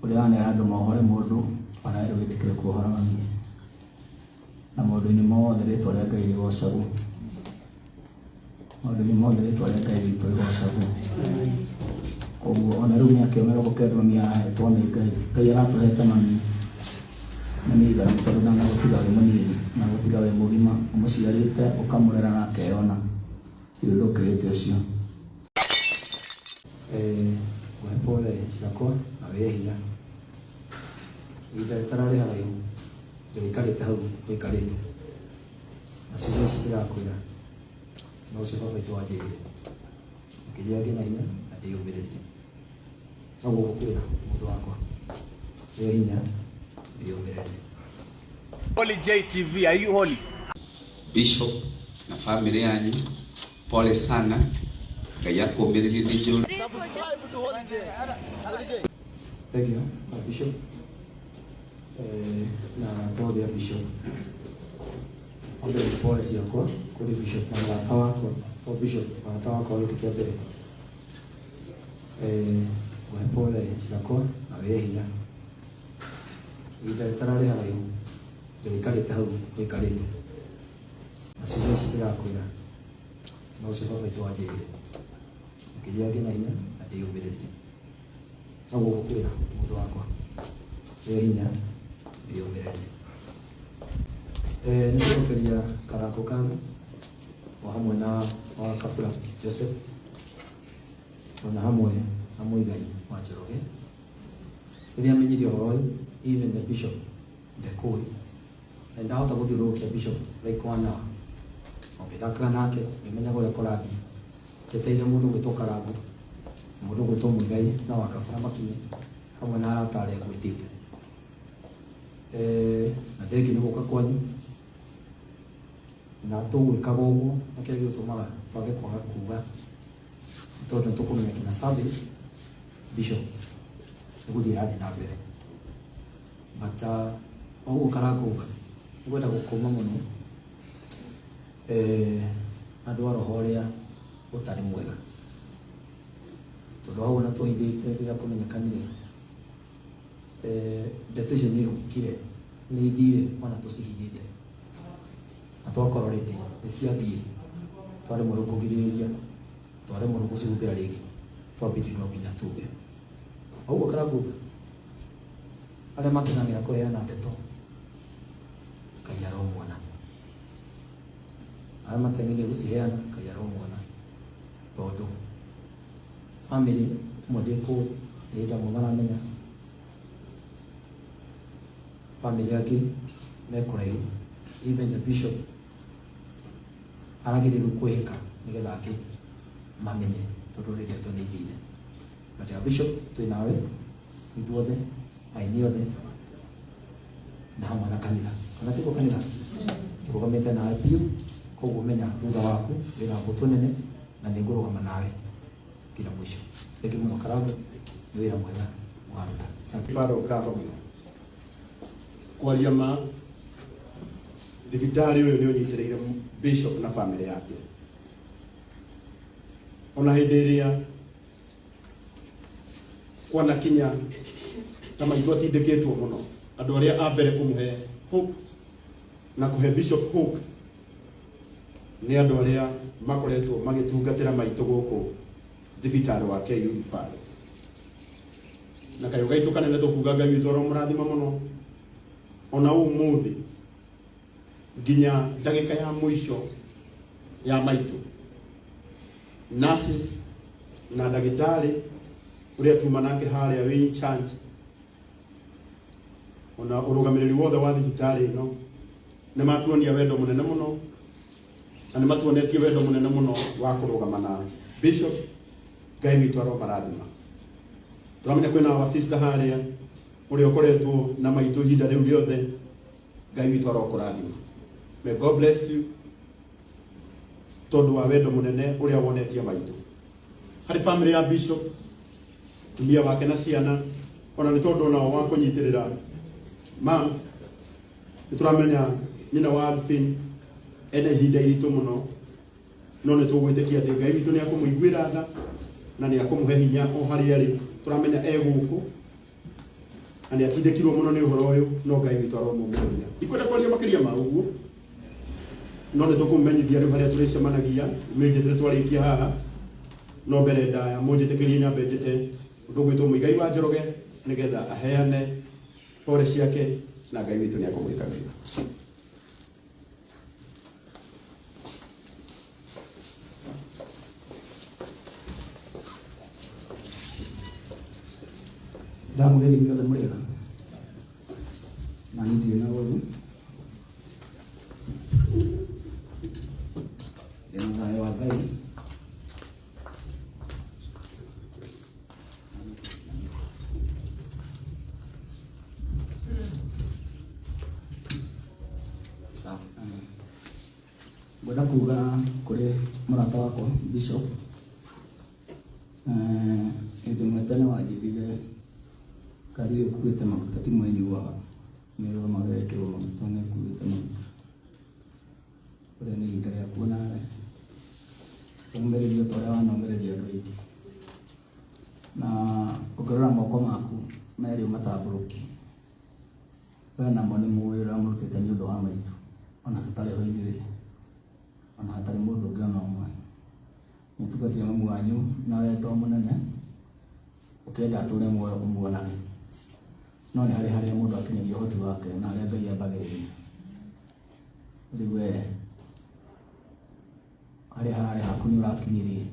Ũrĩa wanera andũ mohore mũndũ, ona we ndũgĩtĩkĩre kuohora mami. Na maũndũ-inĩ mothe rĩtwa rĩa Ngai rĩgocagwo. Maũndũ-inĩ mothe rĩtwa rĩa Ngai witũ rĩgocagwo. Koguo ona rĩu mĩaka ĩyo 90 mami arahetwo nĩ Ngai. Ngai aratũhete mami na nĩ iganu tondũ ndanagũtiga wĩ mũnini, nagũtiga wĩ mũgima, ũmũciarĩte ũkamũrera na akeyona. Gũtirĩ ũndũ ũkĩrĩte ũcio. Ngũhe pole ciakwa na wĩe hinya. Ihinda rĩtararĩ haraihu ndĩrĩikarĩte hau ũikarĩte. Na ciugo ici ndĩrakwĩra nocio baba witũ wanjĩrire. Ũkĩnjĩra ngĩe na hinya na ndĩyũmĩrĩrie. Noguo ngũkwĩra mũndũ wakwa, wĩe hinya wĩyũmĩrĩrie. Holy JTV, are you holy? Bishop na family yanyu pole sana Ngai akũmĩrĩrie nĩ njũĩ. Thank you, Bishop. Na arata othe a Bishop. Wambere nĩ pole ciakwa kũrĩ Bishop na mũrata wakwa, to Bishop, mũrata wakwa wa gĩtĩ kĩa mbere. Ngũhe pole ciakwa na wĩe hinya. Ihinda rĩtararĩ haraihu ndĩrĩikarĩte hau ũikarĩte. Na ciugo ici ndĩrakwĩra nocio baba witũ wanjĩrire. Ũkĩnjĩra ngĩe na hinya na ndĩyũmĩrĩrie. Noguo ngũkwĩra mũndũ wakwa, wĩe hinya wĩyũmĩrĩrie. Nĩ ngũcokeria Karangũ ngatho o hamwe na wa Kabura Joseph ona hamwe na Mũigai wa Njoroge. Rĩrĩa menyire ũhoro ũyũ, even the bishop ndekũĩ, na ndahota gũthiũrũrũkia bishop like one hour o ngĩthakaga nake ngĩmenyaga ũrĩa kũrathiĩ. Njetereire mũndũ ũgwĩtwo Karangũ na mũndũ ũgwĩtwo Mũigai na wa Kabura makinye hamwe na arata arĩa ngwĩtĩte. Na thengiũ nĩ gũka kwanyu na tũgwĩkaga ũguo na kĩrĩa gĩgũtũmaga twage kwaga kuga nĩ tondũ nĩ tũkũmenya nginya service bishop nĩ gũthiĩ ĩrathiĩ na mbere. But o ũguo Karangũ auga nĩ ngwenda gũkũma mũno andũ a roho ũrĩa ũtarĩ mwega tondũ hau ona tũhithĩte rĩrĩa kũmenyekanire ndeto icio nĩ ihukire nĩ ithire ona tũcihithĩte na twakorwo rĩndĩ nĩ ciathiĩ twaremwo rĩu kũgirĩrĩria twaremwo rĩu gũcihumbĩra rĩngĩ twambĩtie no nginya tuge ũguo Karangũ arĩa makenagĩra kũheana ndeto Ngai aromona arĩa mateng'eire gũciheana Ngai aromona tondũ family ĩmwe ndĩkũĩ nĩ hĩndĩ amwe maramenya family angĩ me kũraihu even the bishop aragĩrĩirwo kwĩhĩka nĩgetha angĩ mamenye tondũ rĩ ndeto nĩ ithire but ya bishop twĩ nawe ithuothe aini othe na hamwe na kanitha kana tiguo kanitha tũrũgamĩte nawe biũ koguo menya thutha waku wĩna mbũtũ nene na nĩ ngũrũgama nawe nginya mũico. Thengiũ mũno Karangũ nĩ wĩra mwega waruta. Asante. Bado ngatho mũno kwaria ma thibitarĩ ũyũ nĩ ũnyitĩrĩire bishop na family yake ona hĩndĩ ĩrĩa kwanakinya ta maitũ atindĩkĩtwo mũno andũ arĩa a mbere kũmũhe hope na kũhe bishop hope nĩ andũ arĩa makoretwo magĩtungatĩra maitũ gũkũ thibitarĩ wa KU Rift na kayũ gaitũ kanene tũkuga Ngai witũ aromũrathima mũno ona ũmũthĩ nginya ndagĩka ya mũico ya maitũ nurses na ndagĩtarĩ ũrĩa tuma nake harĩa wĩ in charge ona ũrũgamĩrĩri wothe wa thibitarĩ ĩno nĩ matuonia wendo mũnene mũno na nĩ matuonetie wendo mũnene mũno wa kũrũgama na bishop. Ngai witũ aromarathima. Tũramenya kwĩna our sister harĩa ũrĩa ũkoretwo na maitũ ihinda rĩu rĩothe. Ngai witũ arokũrathima. May God bless you tondũ wa wendo mũnene ũrĩa wonetie maitũ harĩ family ya bishop, tumia wake na ciana, ona nĩ tondũ onao wa kũnyitĩrĩra mam. Nĩ tũramenya nyina wa Alvin ena ihinda iritũ mũno, no nĩ tũgwĩtĩkia atĩ Ngai witũ nĩ akũmũiguĩra tha na nĩ akũmũhe hinya o harĩa arĩ. Tũramenya e gũkũ. Na nĩ atindĩkirwo mũno nĩ ũhoro ũyũ, no Ngai witũ aromũmĩrĩria. Ndikwenda kwaria makĩria ma ũguo, no nĩ tũkũmenyithia rĩu harĩa tũrĩcemanagia, mĩnjĩtĩre twarĩkia haha, no mbere ndaya mũnjĩtĩkĩrie nyambe njĩte ũndũ ũgwĩtwo Mũigai wa Njoroge nĩgetha aheane pore ciake na Ngai witũ nĩ akũmwĩka wega. Ndamũgeithia inyuothe mũrĩega na niĩ ndirĩ na ũru, ndĩna thayũ wa Ngai. Sawa. Ngwenda kuga kũrĩ mũrata wakwa Bishop, hĩndĩ ĩmwe tene wanjĩrire ngari ĩyo ĩkuĩte maguta ti mwenyuaga, nĩ ĩrũgamaga ĩgekĩrwo maguta na ĩkuĩte maguta. Ũrĩa nĩ ihinda rĩaku nawe ũmĩrĩrio ta ũrĩa wanomĩrĩria andũ aingĩ. Na ũngĩrora moko maku merĩ ũmatambũrũkie, we namo nĩ mũĩ ũrĩa mũrutĩte nĩ ũndũ wa maitũ, ona tũtarĩ ho ithuĩ, ona hatarĩ mũndũ ũngĩ ona ũmwe. Nĩ ũtungatĩire mamu wanyu na wendo mũnene, ũkĩenda atũre muoyo ũmuonage. No nĩ harĩ harĩa mũndũ akinyagia ũhoti wake na harĩa Ngai ambagĩrĩria. Rĩu we harĩa hararĩ haku nĩ ũrakinyirie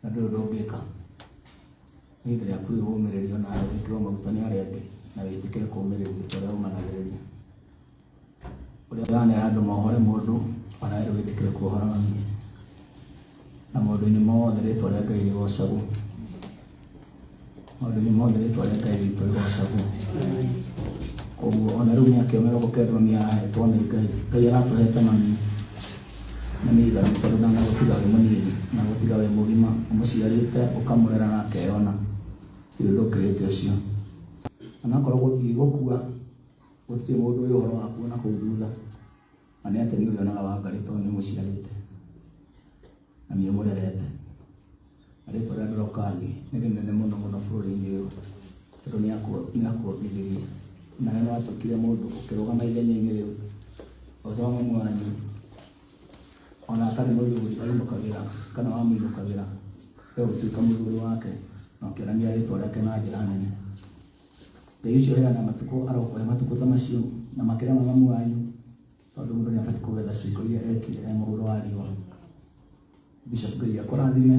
na ndũrĩ ũndũ ũngĩka. Nĩ ihinda rĩaku rĩu ũmĩrĩrio nawe wĩkĩrwo maguta nĩ arĩa angĩ na wĩtĩkĩre kũũmĩrĩrio ta ũrĩa ũmanagĩrĩria. Ũrĩa wanera andũ mohore mũndũ ona we wĩtĩkĩre kuohora mami. Na maũndũ-inĩ mothe rĩtwa rĩa Ngai rĩgocagwo. Maũndũ-inĩ mothe rĩtwa rĩa Ngai witũ rĩgocagwo. Koguo ona rĩu mĩaka ĩyo 90 mami arahetwo nĩ Ngai. Ngai aratũhete mami na nĩ iganu tondũ ndanagũtiga wĩ mũnini, na gũtiga wĩ mũgima, ũmũciarĩte ũkamũrera na akeyona. Gũtirĩ ũndũ ũkĩrĩte ũcio. Onakorwo gũtirĩ gũkua, gũtirĩ mũndũ ũrĩ ũhoro waku ona kũu thutha. Na nĩ atĩ nĩ ũrĩonaga Wangarĩ tondũ nĩ ũmũciarĩte na nĩ ũmũrerete. Na rĩtwa rĩa Ndorokathi nĩ rĩnene mũno mũno bũrũri-inĩ ũyũ tondũ nĩ akuongithirie. Nawe nĩ watuĩkire mũndũ ũkĩrũgama ithenya-inĩ rĩu. O ta mamu wanyu ona atarĩ mũthuri ainũkagĩra kana wamũinũkagĩra, we ũgĩtuĩka mũthuri wake na ũkĩonania rĩtwa rĩake na njĩra nene. Ngai ũcio ũheanaga matukũ arokũhe matukũ ta macio na makĩria ma mamu wanyu, tondũ mũndũ nĩ abatiĩ kũgetha ciĩko iria ekire e mũhuro wa riũa. Bishop Ngai akũrathime,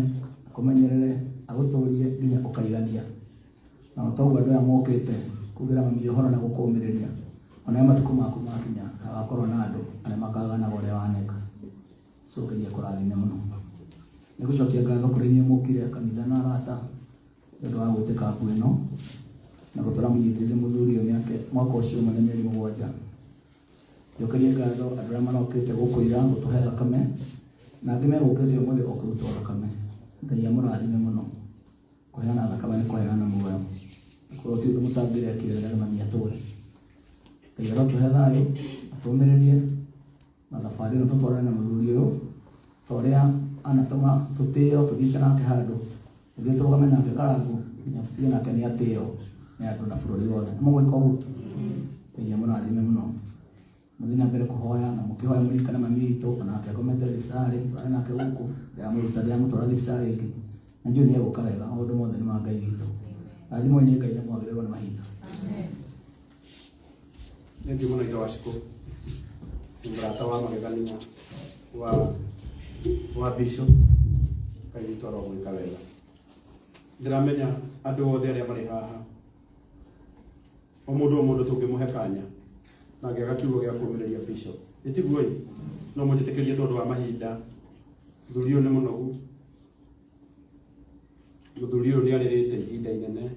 akũmenyerere, agũtũrie nginya ũkaigania. Na o toguo andũ aya mokĩte kugĩra mami ũhoro na gũkũmĩrĩria, ona matukũ maku makinya hagakorwo na andũ arĩa makaganaga ũrĩa waneka. So Ngai akũrathime mũno. Nĩ gũcokia ngatho kũrĩ inyuĩ mũkire kanitha na arata nĩ ũndũ wa gwĩtĩka mbu ĩno na gũtũra mũnyitĩrĩire mũthuri ũyũ mĩaka mwaka ũcio ũmwe na mĩeri 7. Njokerie ngatho andũ arĩa marokĩte gũkũ ira gũtũhe thakame na angĩ megũkĩte ũmũthĩ o kũrutwo thakame. Ngai amũrathime mũno. Kũheana thakame nĩ kũheana muoyo. Korwo ti ũndũ mũtangĩrekire nĩgetha mami atũre. Ngai arotũhe thayũ, atũmĩrĩrie na thabarĩ ĩno tũtwarane na mũthuri ũyũ ta ũrĩa anatũma tũtĩo tũthiĩte nake handũ, tũthiĩ tũrũgame nake Karangu nginya tũtige nake nĩ atĩo nĩ andũ na bũrũri wothe. Nĩ mũgwĩka ũguo? Ngai amũrathime mũno. Mũthiĩ na mbere kũhoya na mũkĩhoya mũririkane mami witũ onake akomete thibitarĩ, tũrarĩ nake gũkũ, ndĩramũruta ndĩramũtwara thibitarĩ ĩngĩ. Na njũĩ nĩ egũka wega, maũndũ mothe nĩ ma Ngai witũ. Rathimwo nĩ Ngai na mwagĩrĩrwo nĩ mahinda. Thank you mũno ithe wa Cikũ. Nĩ mũrata wa magegania wa Bishop. Ngai witũ aromwĩka wega. Ndĩramenya andũ othe arĩa marĩ haha, o mũndũ o mũndũ tũngĩmũhe kanya na angĩaga kiugo gĩa kũũmĩrĩria Bishop. Nĩ tiguo ĩ? No mũnjĩtĩkĩrie tondũ wa mahinda. Mũthuri ũyũ nĩ mũnogu. Mũthuri ũyũ nĩ arĩrĩte ihinda inene.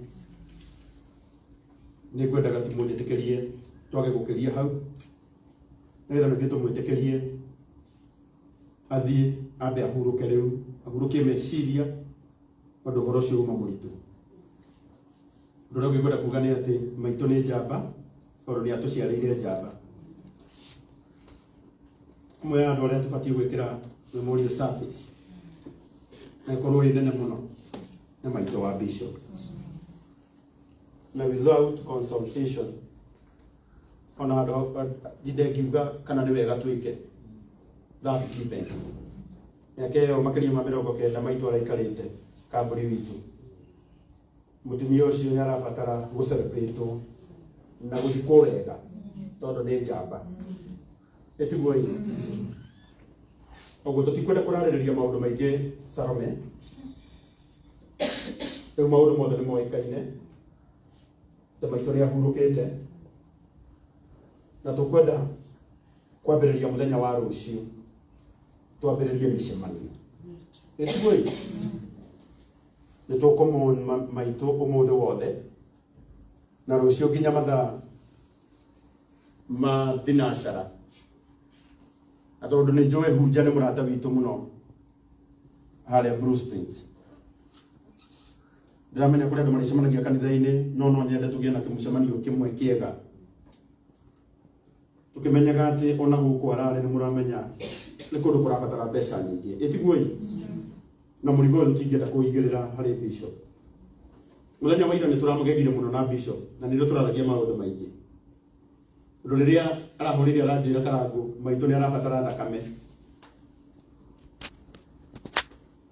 Nĩ ngwendaga tu mũnjĩtĩkĩrie twage gũkĩria hau, nĩgetha nĩthiĩ tũmwĩtĩkĩrie athiĩ ambe ahurũke rĩu, ahurũkie meciria tondũ ũhoro ũcio uma mũritũ. Ũndũ ũrĩa ũngĩ ngwenda kuga nĩ atĩ maitũ nĩ njamba tondũ nĩ atũciarĩire njamba. Ĩmwe ya andũ arĩa tũbatiĩ gwĩkĩra memorial service na ĩkorwo ĩ nene mũno nĩ maitũ wa Bishop. Na without consultation ona handũ ndinde ngiuga kana nĩ wega twĩke. That's given. Mĩaka ĩyo makĩria ma 90 maitũ araikarĩte kambũri witũ, mũtumia ũcio nĩ arabatara gũcelebrate na gũthikwo wega tondũ nĩ njamba. Ĩtiguo ĩ ũguo, tũtikwenda kũrarĩrĩria maũndũ maingĩ. Salome, rĩu maũndũ mothe nĩ moĩkaine ta maitũ nĩ ahurũkĩte, na tũkwenda kwambĩrĩria mũthenya wa rũciũ twambĩrĩrie mĩcemanio. Ĩtiguo ĩ nĩ tũkũmũn maitũ ũmũthĩ wothe na rũciũ nginya mathaa ma thinacara, na tondũ nĩ njũĩ Hunja nĩ mũrata witũ mũno harĩa Blue Springs, ndĩramenya kũrĩ andũ marĩcemanagia kanitha-inĩ, no no nyende tũgĩe na kĩmũcemanio kĩmwe kĩega tũkĩmenyaga atĩ ona gũkũ ararĩ nĩ mũramenya nĩ kũndũ kũrabatara mbeca nyingĩ. Ĩtiguo ĩ na mũrigo ũyũ tũtingĩenda kũigĩrĩra harĩ bishop. Mũthenya wa ira nĩ tũramũgegire mũno na bishop, na nĩrĩo tũraragia maũndũ maingĩ ũndũ rĩrĩa arahũrĩire aranjĩra karangu maitũ nĩ arabatara thakame.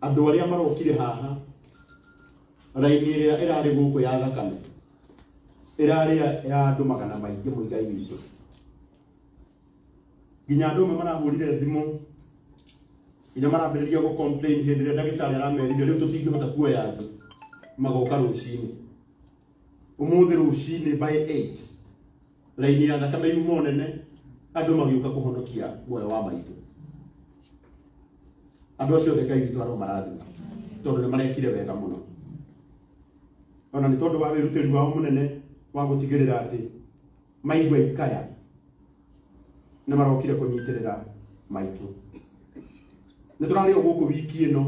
Andũ arĩa marokire haha, raini ĩrĩa ĩrarĩ gũkũ ya thakame ĩrarĩ ya andũ magana maingĩ. Mũigai witũ, nginya andũ amwe marahũrire thimũ, nginya marambĩrĩria gũ complain hĩndĩ ĩrĩa ndagĩtarĩ aramerire rĩu tũtingĩhota kuoya andũ, magoka rũcinĩ. Ũmũthĩ rũcinĩ by 8 raini ya thakame yuma nene, andũ magĩũka kũhonokia muoyo wa maitũ. Andũ acio othe Ngai witũ aromarathima tondũ nĩ marekire wega mũno, ona nĩ tondũ wa wĩrutĩri wao mũnene wa gũtigĩrĩra atĩ maigua ikaya nĩ marokire kũnyitĩrĩra maitũ. Nĩ tũrarĩ o gũkũ wiki ĩno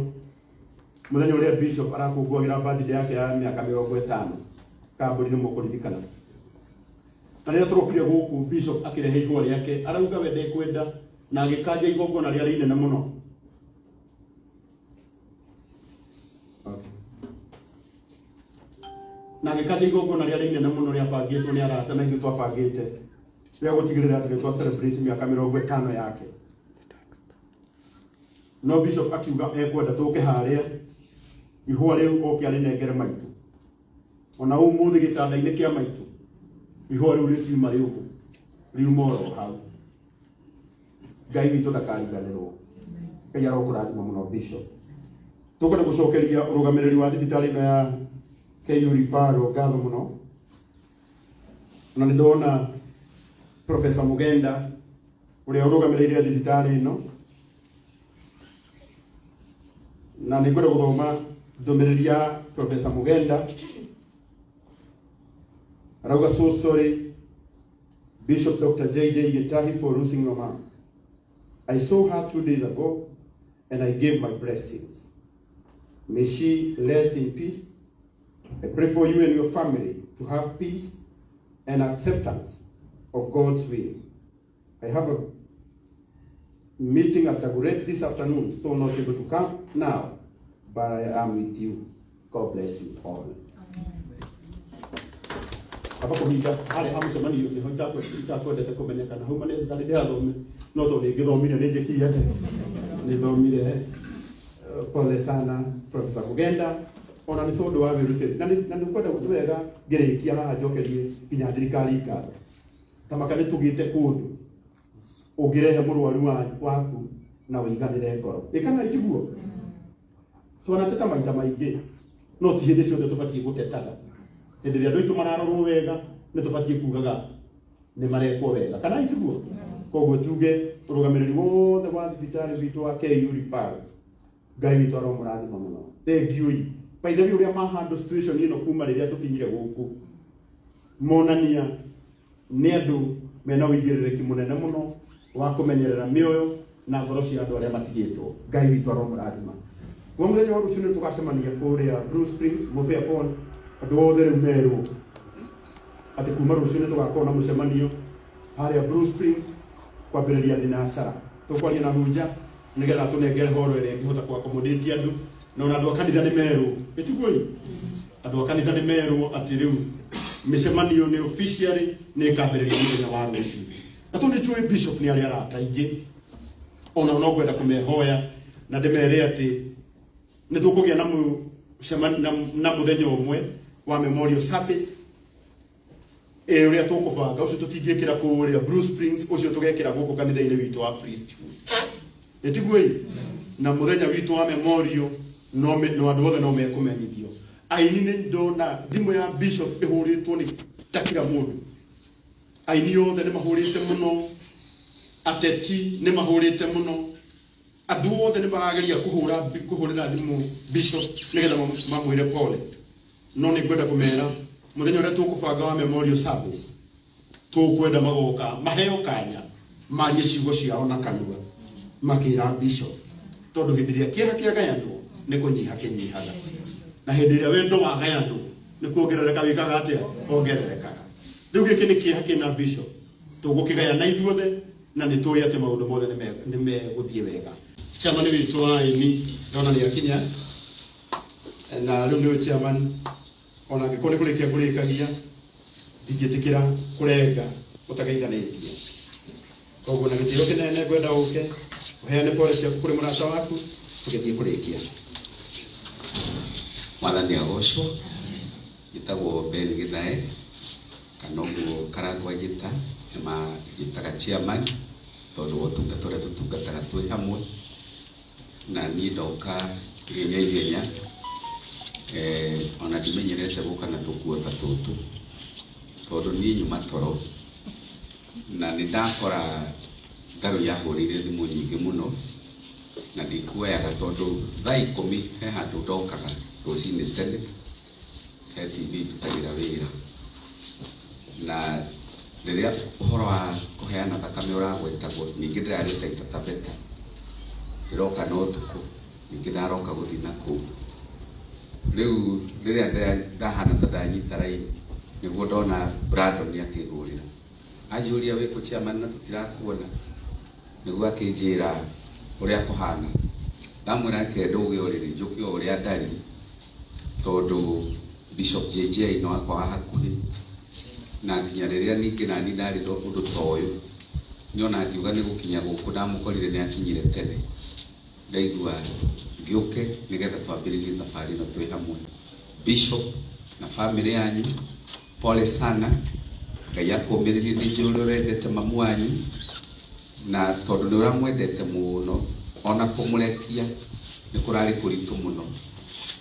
mũthenya ũrĩa bishop arakũngũagĩra birthday yake ya mĩaka 50 kambũri, nĩ mũkũririkana. Na rĩrĩa tũrokire gũkũ, bishop akĩrehe ihũa rĩake, arauga we ndekwenda, na agĩkanja igongona rĩarĩ inene mũno. Okay. Na agĩkanja igongona rĩarĩ inene mũno rĩabangĩtwo nĩ arata na ithuĩ twabangĩte rĩa gũtigĩrĩra atĩ nĩ twa celebrate mĩaka 50 yake, no bishop akiuga ekwenda tũke harĩa ihũa rĩu oke arĩnengere maitũ. Ona ũmũthĩ gĩtanda-inĩ kĩa maitũ ihũa rĩu rĩtiuma rĩũmũ, riuma oro hau. Ngai witũ ndakariganĩrwo. Ngai arokũrathima mũno, bishop. Tũkwenda gũcokeria ũrũgamĩrĩri wa thibitarĩ ĩno ya KU Referral ngatho mũno, na nĩ ndona Professor Mugenda ũrĩa ũrũgamĩrĩire thibitarĩ ĩno, na nĩ ngwenda gũthoma ndũmĩrĩri ya Professor Mugenda. Arauga, "So sorry, Bishop Dr. JJ Gitahi, for losing your mom. I saw her 2 days ago and I gave my blessings. May she rest in peace. I pray for you and your family to have peace and acceptance of God's will. I have a meeting at Dagoretti this afternoon, so not able to come now, but I am with you. God bless you all." Aba kũhinda harĩa ha mũcemanio nĩho itakwendete kũmenyekana hau necessarily ndĩhathome, no tondũ nĩngĩthomire nĩ njĩkire atĩ nĩthomire. Pole sana, Professor Mugenda, ona nĩ tondũ wa wĩrutĩri, na nĩ kwenda nĩ wega ngĩrĩkia haha njokerie nginya thirikari ngatho. Tamaka nĩ tũgĩte kũndũ ũngĩrehe mũrwaru waku na ũiganĩre ngoro ĩkana itiguo twanateta maita maingĩ, no ti hĩndĩ ciothe tũbatiĩ gũtetaga. Hĩndĩ ĩrĩa andũ aitũ mararorwo wega nĩ tũbatiĩ kugaga nĩ marekwo wega, kana itiguo? Koguo tuge ũrũgamĩrĩri wothe wa thibitarĩ witũ wa KU Referral, Ngai witũ aromũrathima mũno. Thank you. By the way, ũrĩa mahandle situation ĩno kuma rĩrĩa tũkinyire gũkũ monania nĩ andũ mena ũigĩrĩrĩki mũnene mũno wa kũmenyerera mĩoyo na ngoro cia andũ arĩa matigĩtwo. Ngai witũ aromũrathima. Guo mũthenya wa rũciũ nĩ tũgacemania kũrĩa Blue Springs Mũbĩa Pond. Andũ othe rĩu merwo atĩ kuma rũciũ nĩ tũgakorwo na mũcemanio harĩa Blue Springs kwambĩrĩria thinacara. Tũkwaria na Hunja nĩgetha tũnengere horo ĩrĩa ĩngĩhota kũ accommodate andũ, na ona andũ a kanitha nĩ merwo. Ĩtiguo ĩ andũ a kanitha nĩ merwo atĩ rĩu Mĩcemanio nĩ officially nĩ ĩkambĩrĩria mũthenya wa rũciũ. Na tondũ nĩ njũĩ bishop nĩ arĩ arata aingĩ, ona no ngwenda kũmehoya na ndĩmere atĩ nĩ tũkũgĩa na na mũthenya ũmwe wa memorial service ĩ ũrĩa tũkũbanga. Ũcio tũtingĩkĩra kũrĩa Blue Springs, ũcio tũgekĩra gũkũ kanitha-inĩ witũ wa priesthood. Nĩ tiguo ĩ? Na mũthenya witũ wa memorial no no andũ othe no mekũmenyithio. Aini nĩ ndona thimũ ya bishop ĩhũrĩtwo nĩ ta kila mũndũ. Aini othe nĩ mahũrĩte mũno, ateti nĩ mahũrĩte mũno, andũ othe nĩ marageria kũhũrĩra thimũ bishop nĩgetha mamwĩre pole. No nĩ ngwenda kũmera mũthenya ũrĩa tũkũbanga wa memorial service tũkwenda magoka maheo kanya marie ciugo ciao na kanua makĩra bishop, tondũ hĩndĩ ĩrĩa kĩeha kĩagayanwo nĩ kũnyiha kĩnyihaga, na hĩndĩ ĩrĩa wendo wagayanwo nĩ kuongerereka wĩkaga atĩa? Wongererekaga. Rĩu gĩkĩ nĩ kĩeha kĩna bishop, tũgũkĩgayana ithuothe na nĩ tũĩ atĩ maũndũ mothe nĩ megũthiĩ wega. Chairman witũ wa aini ndona nĩ akinya, na rĩu nĩwe chairman, ona angĩkorwo nĩ kũrĩkia ngũrĩkagia ndingĩtĩkĩra kũrenga ũtageithanĩtie. Koguo na gĩtĩo kĩnene ngwenda ũke ũheane pole ciaku kũrĩ mũrata waku tũgĩthiĩ kũrĩkia. Mwathani agocwo. Njĩtagwo Ben Githae, kana ũguo Karangũ anjĩta, nĩ manjĩtaga chairman tondũ wa ũtungata ũrĩa tũtungataga twĩ hamwe. Na niĩ ndoka ihenya ihenya, ona ndimenyerete gũka na tũkuo ta tũtũ, tondũ niĩ nyuma toro na nĩ ndakora Ngarũ yahũrĩire thimũ nyingĩ mũno na ndikuoyaga, tondũ thaa 10 he handũ ndokaga rũcinĩ tene, he TV ndutagĩra wĩra. Na rĩrĩa ũhoro wa kũheana thakame ũragwetagwo, ningĩ ndĩrarĩ Taita Taveta, ndĩroka na ũtukũ, ningĩ ndaroka gũthiĩ na kũu. Rĩu rĩrĩa ndahana ta ndanyita raini, nĩguo ndona Brandon akĩhũrĩra, anjũria wĩ kũ chairman na tũtirakuona, nĩguo akĩnjĩra ũrĩa kũhana. Ndamwĩra reke ndũge ũrĩrĩ njũke o ũrĩa ndariĩ, tondũ Bishop JJ nĩ wakwa wa hakuhĩ, na nginya rĩrĩa ningĩ nani ndarĩ na ũndũ ta ũyũ, nĩona ngiuga nĩ gũkinya gũkũ ndamũkorire nĩ akinyire tene, ndaigua ngĩũke nĩgetha twambĩrĩrie thabarĩ ĩno twĩ hamwe. Bishop na family yanyu, pole sana. Ngai akũmĩrĩrie, nĩ njũĩ ũrĩa ũrendete mamu wanyu, na tondũ nĩ ũramwendete mũno, ona kũmũrekia nĩ kũrarĩ kũritũ mũno,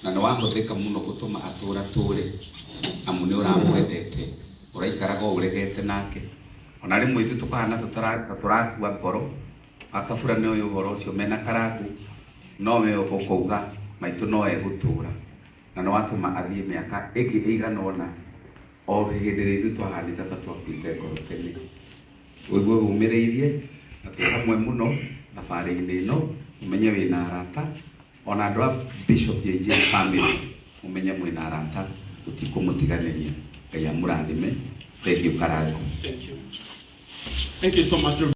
na nĩ wahũthĩka mũno gũtũma atũra tũre, amu nĩ ũramwendete, ũraikaraga o ũregete nake. Ona rĩmwe ithuĩ tũkahana ta tũrakua ngoro, akabura nĩ ũyũ ũhoro ũcio mena Karangũ, no we ũkauga maitũ no egũtũra, na nĩ watũma athiĩ mĩaka ĩngĩ ĩigana ũna, o hĩndĩ ĩrĩa ithuĩ twahanĩte ta twakuĩte ngoro tene. Ũigue ũmĩrĩirie na twĩ hamwe mũno thabarĩ-inĩ ĩno, ũmenye wĩna arata, ona andũ a Bishop JJ family ũmenye mwĩna arata, tũtikũmũtiganĩria. Ngai amũrathime. Thank you Karangũ. Thank you. Thank you so much.